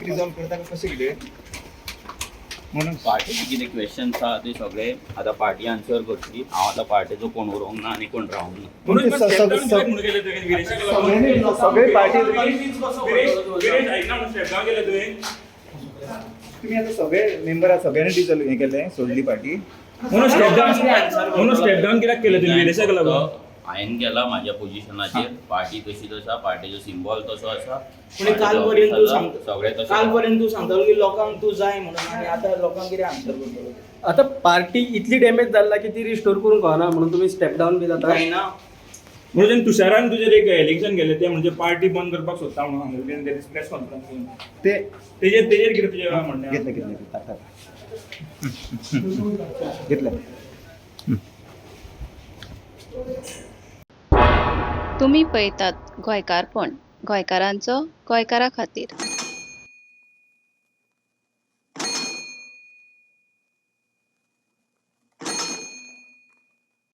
Resolve करता काय कशें कितें म्हणून? पार्टीचे कितें क्वेश्चन्स आहा ते सगळे आतां पार्टी आन्सर करतली. हांव आतां पार्टेचो कोण उरोंक ना आनी कोण रावंक ना. म्हणून स्टेप डावन कित्याक म्हणून केलें तुवें विरेशाक लागून? सगळे पार्टी विरेश, विरेश, आयकना म्हणून स्टेप डावन केलें तुवें? तुम्ही आता सगळे मेंबर सगळ्यांनी डिझॉल्व हे केले, सोडली पार्टी. म्हणून स्टेप डावन, म्हणून स्टेप डावन कित्याक केलें तुवें विरेशाक लागून? हांवें केला माझ्या पोजिशनाचेर. पार्टी तशीच आसा, पार्टीचो सिम्बॉल तसो आसा. पूण काल पर्यंत तूं सांगता, सगळें तशें. काल पर्यंत तूं सांगतालो की लोकांक तूं जाय म्हणून, आनी आतां लोकांक कितें आन्सर करतलो? आता पार्टी इतली डॅमेज जाल्ला की ती रिस्टोर करूंक कळना म्हणून तुमी स्टेप डावन बी जाता? जायना. म्हणून तुषारान तुजेर एक एलिगेशन केलें, तें म्हणजे पार्टी बंद करपाक सोदता म्हणून सांगलें प्रेस कॉन्फरन्स. ते तेजेर कितें तुजें म्हणणें? घेतलं, घेतलं, घेतलं, घेतलं. तुमी पळयतात गोंयकारपण, गोंयकारांचो गोंयकारा खातीर.